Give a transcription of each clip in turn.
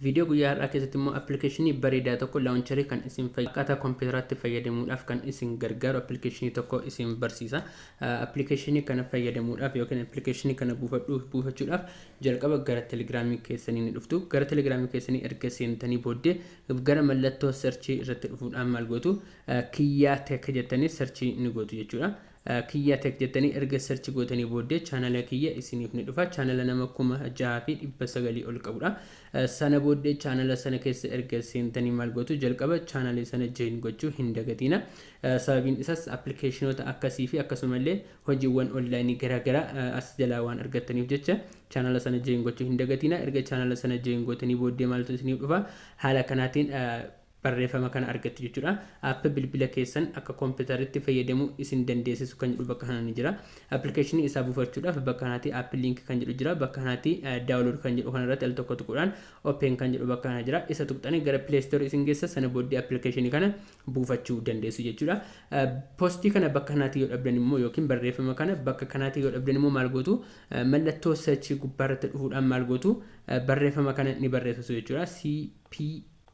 Viidiyoo guyyaa har'aa keessatti immoo appilikeeshinii bareedaa tokko, launcherii kan isin akkaataa kompiitaraatti fayyadamuudhaaf kan isin gargaaru appilikeeshinii tokko isin barsiisa. Appilikeeshinii kana fayyadamuudhaaf yookiin appilikeeshinii kana buufachuudhaaf jalqaba gara Telegiraamii keessanii ni dhuftu. Gara Telegiraamii keessanii erga seentanii booddee gara mallattoo searchii irratti dhufuudhaan maal gootu? Kiyyaa Tech jettanii searchii ni gootu jechuudha. Kiyyaa Tech jettanii erga search gootanii booddee chaanala kiyya isiniif ni dhufa. Chaanala nama 6,900 ol qabudha. Sana booddee chaanala sana keessa erga seentanii maal gootu? Jalqaba chaanalii sana join gochuu hin dagatiina. Sababiin isaas appilikeeshinoota akkasii fi akkasumallee hojiiwwan onlaayinii garaagaraa as jalaa waan argattaniif jecha chaanala sana join gochuu hin dagatiina. Erga chaanala sana join gootanii booddee maaltu isiniif dhufa? Haala kanaatiin barreeffama kana argattu jechuudha. App bilbila keessan akka kompiitaritti fayyadamuu isin dandeessisu kan jedhu bakka kana ni jira. Appilikeeshinii isaa buufachuudhaaf bakka kanaatti app link kan jedhu jira. Bakka kanaatti download kan jedhu kanarratti al tokko tuquudhaan open kan jedhu bakka kana jira. Isa tuqxanii gara Play Store isin geessa. Sana booddee appilikeeshinii kana buufachuu dandeessu jechuudha. Postii kana bakka kanaatti yoo dhabdan immoo yookiin barreeffama kana bakka kanaatti yoo dhabdan immoo maal gootu? Mallattoo searchii gubbaarratti dhufuudhaan maal gootu? Barreeffama kana ni barreessitu jechuudha.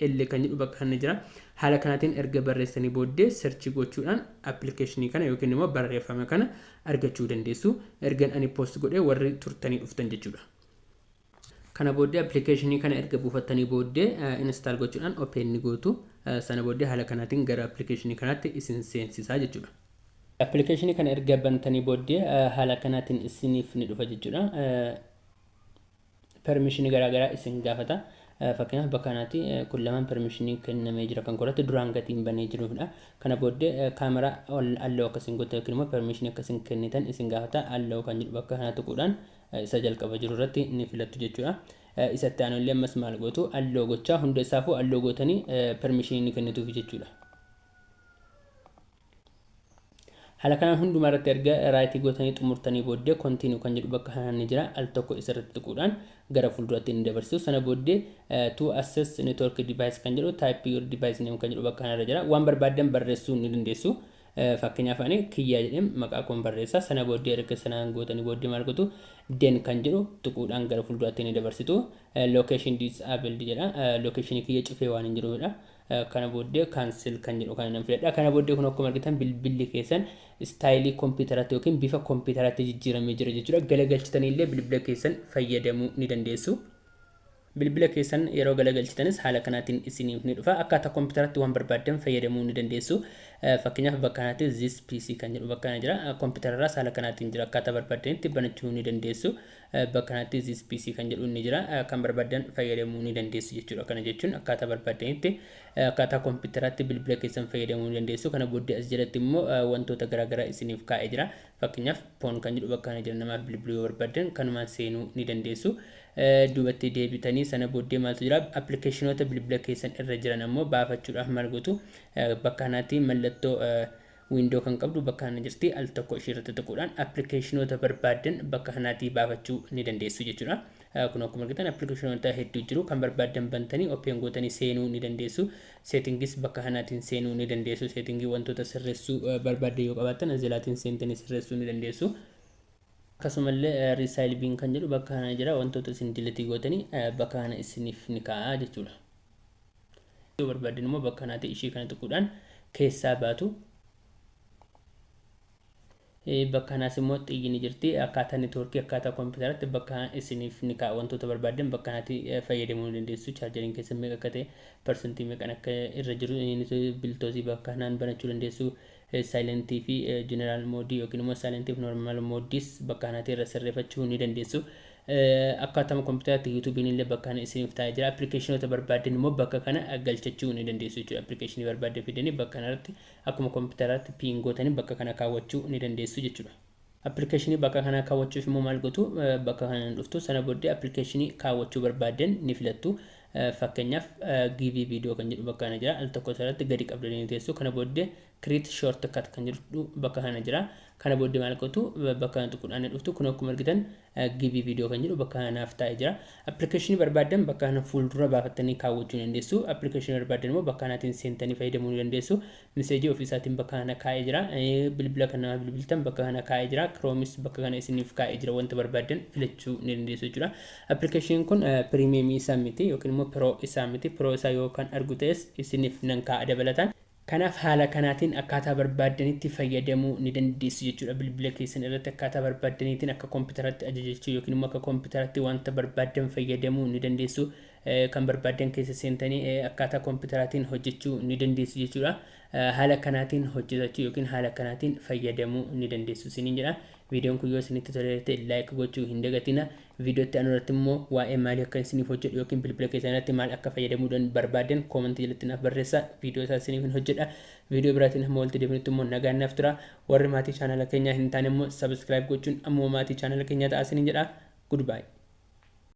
CPL kan jedhu bakka kana jira. Haala kanaatiin erga barreessanii booddee search gochuudhaan appilikeeshinii kana yookiin immoo barreeffama kana argachuu dandeessu. Ergan ani post godhee warri turtanii dhuftan jechuudha. Kana booddee appilikeeshinii kana erga buufattanii booddee install gochuudhaan open ni gootu. Sana booddee haala kanaatiin gara appilikeeshinii kanaatti isin seensisaa jechuudha. Appilikeeshinii kana erga bantanii booddee haala kanaatiin isiniif ni dhufa jechuudha. Permissionii garaagaraa isin gaafata. Fakkeenyaaf, bakka kanaatti kun lamaan permissionii kennamee jira, kan korratti duraan gatiin banee jirudha. Kana booddee kaameraa allow akkasiin gootan yookiin immoo permissionii akkasiin kennitan isin gaafata. Allow kan jedhu bakka kana tuquudhaan isa jalqaba jiru irratti ni filattu jechuudha. Isatti aanullee ammas maal gootu? Allow gochaa hunda isaafuu allow gootanii permissionii ni kennituuf jechuudha. Haala kanaan hundumaa irratti erga rightii gootanii xumurtanii booddee continue kan jedhu bakka kanaan ni jira. Al tokko isarratti tuquudhaan gara fuulduratti ni dabarsitu. Sana booddee to access network device kan jedhu, type your device name kan jedhu bakka kanarra jira. Waan barbaaddan barreessuu ni dandeessu. Fakkeenyaaf, ani Kiyyaa jedheen maqaa koon barreessa. Sana booddee erga sanaan gootanii booddee maal gootu? Done kan jedhu tuquudhaan gara fuulduraatti ni dabarsitu. Location disabled jedha. Locationii kiyya cufee waan hin jiruufidha. Kana booddee cancel kan jedhu kana nan filadha. Kana booddee kun akkuma argitan bilbilli keessan styleii kompiitaraatti yookiin bifa kompiitaraatti jijjiiramee jira jechuudha. Galagalchitanii illee bilbila keessan fayyadamuu ni dandeessu. Bilbila keessan yeroo galagalchitanis haala kanaatiin isiniif ni dhufa. Akkaataa kompiitaraatti waan barbaaddan fayyadamuu ni dandeessu. Fakkeenyaaf, bakka kanaatti This PC kan jedhu bakka kana jira. Kompiitararraas haala kanaatiin jira. Akkaataa barbaaddanitti banachuu ni dandeessu. Bakka kanaatti This PC kan jedhu ni jira. Kan barbaaddan fayyadamuu ni dandeessu jechuudha. Kana jechuun akkaataa barbaaddanitti akkaataa kompiitaraatti bilbila keessan fayyadamuu ni dandeessu. Kana booddee as jalatti immoo wantoota garaagaraa isiniif kaa'ee jira. Fakkeenyaaf, phone kan jedhu bakka kana jira. Namaaf bilbiluu yoo barbaaddan kanumaan seenuu ni dandeessu. Duubatti deebitanii sana booddee maaltu jira? Appilikeeshinoota bilbila keessan irra jiran ammoo baafachuudhaaf maal gootu? Bakka kanaatti mallattoo window kan qabdu bakka kana jirti. Al tokko ishee irratti tuquudhaan appilikeeshinoota barbaaddan bakka kanaatii baafachuu ni dandeessu jechuudha. Kun akkuma argitan appilikeeshinoota hedduu jiru, kan barbaaddan bantanii open gootanii seenuu ni dandeessu. Settingis bakka kanaatiin seenuu ni dandeessu. Settingii wantoota sirreessuu barbaaddan yoo qabaattan as jalaatiin seentanii sirreessuu ni dandeessu. Akkasumallee recycle bin kan jedhu bakka kana jira. Wantoota isin deleteii gootanii bakka kana isiniif ni kaa'a jechuudha. Yoo barbaaddan immoo bakka kanaatti ishii kana tuquudhaan keessaa baatu. Bakka kanaas immoo xiyyi ni jirti. Akkaataa networkii akkaataa kompiitaraatti bakka kana isiniif ni kaa'a. Wantoota barbaaddan bakka kanaatti fayyadamuu ni dandeessu. Chargeriin keessa meeqa akka ta'e, percentii meeqan akka irra jiru, Bluetoothii bakka kanaan banachuu dandeessu. Silentii fi general modeii yookiin immoo silentii fi normal modeiis bakka kanaatti irra sirreeffachuu ni dandeessu. Akkaatama kompiitaraatti YouTubeiin illee bakka kana isiniif taa'ee jira. Appilikeeshinoota barbaaddan immoo bakka kana galchachuu ni dandeessu jechuudha. Appilikeeshinii barbaaddan fidanii bakka kanarratti akkuma kompiitaraatti pin gootanii bakka kana kaawwachuu ni dandeessu jechuudha. Appilikeeshinii bakka kana kaawwachuuf immoo maal gootu? Bakka kana dhuftu. Sana booddee appilikeeshinii kaawwachuu barbaaddan ni filattu. Fakkeenyaaf, Givii Video kan jedhu bakka kana jira. Al tokko irratti gadi qabdanii teessu. Kana booddee create shortcut kan jedhu bakka kana jira. Kana booddee maal gootu? Bakka kana tuquudhaan dhuftu. Kun akkuma argitan Givii Video kan jedhu bakka kanaaf taa'ee jira. Appilikeeshinii barbaaddan bakka kana fuuldura baafattanii kaawwachuu ni dandeessu. Appilikeeshinii barbaaddan immoo bakka kanaatiin seentanii fayyadamuu ni dandeessu. Miseejii ofiisaatiin bakka kana kaa'ee jira. Bilbila kan nama bilbiltan bakka kana kaa'ee jira. Chrome is bakka kana isiniif kaa'ee jira. Wanta barbaaddan filachuu ni dandeessu jechuudha. Appilikeeshiniin kun premium isaa miti yookiin immoo pro isaa miti. Pro isaa yoo kan argu ta'es isiniif nan kaa'a dabalataan. Kanaaf haala kanaatiin akkaataa barbaaddanitti fayyadamuu ni dandeessu jechuudha. Bilbila keessan irratti akkaataa barbaaddaniitiin akka kompiitaratti ajajachuu yookiin immoo akka kompiitaratti wanta barbaaddan fayyadamuu ni dandeessu. Kan barbaaddan keessa seentanii akkaataa kompiitaraatiin hojjechuu ni dandeessu jechuudha. Haala kanaatiin hojjetachuu yookiin haala kanaatiin fayyadamuu ni dandeessu isiniin jedha. Viidiyoon kun yoo isinitti tolee ta'e like gochuu hin dagatina. Viidiyootti aanu irratti immoo waa'ee maalii akka isiniif hojjedhu yookiin bilbila keessan irratti maal akka fayyadamuu barbaadan koomentii jalatti naaf barreessaa. Viidiyoo isaa isiniif hin hojjedha. Viidiyoo biraatiin hamma walitti deebinutti immoo nagaan naaf tura. Warri maatii chaanala keenyaa hin taane immoo subscribe gochuun ammoo maatii chaanala keenyaa ta'a isiniin jedha. Goodbye.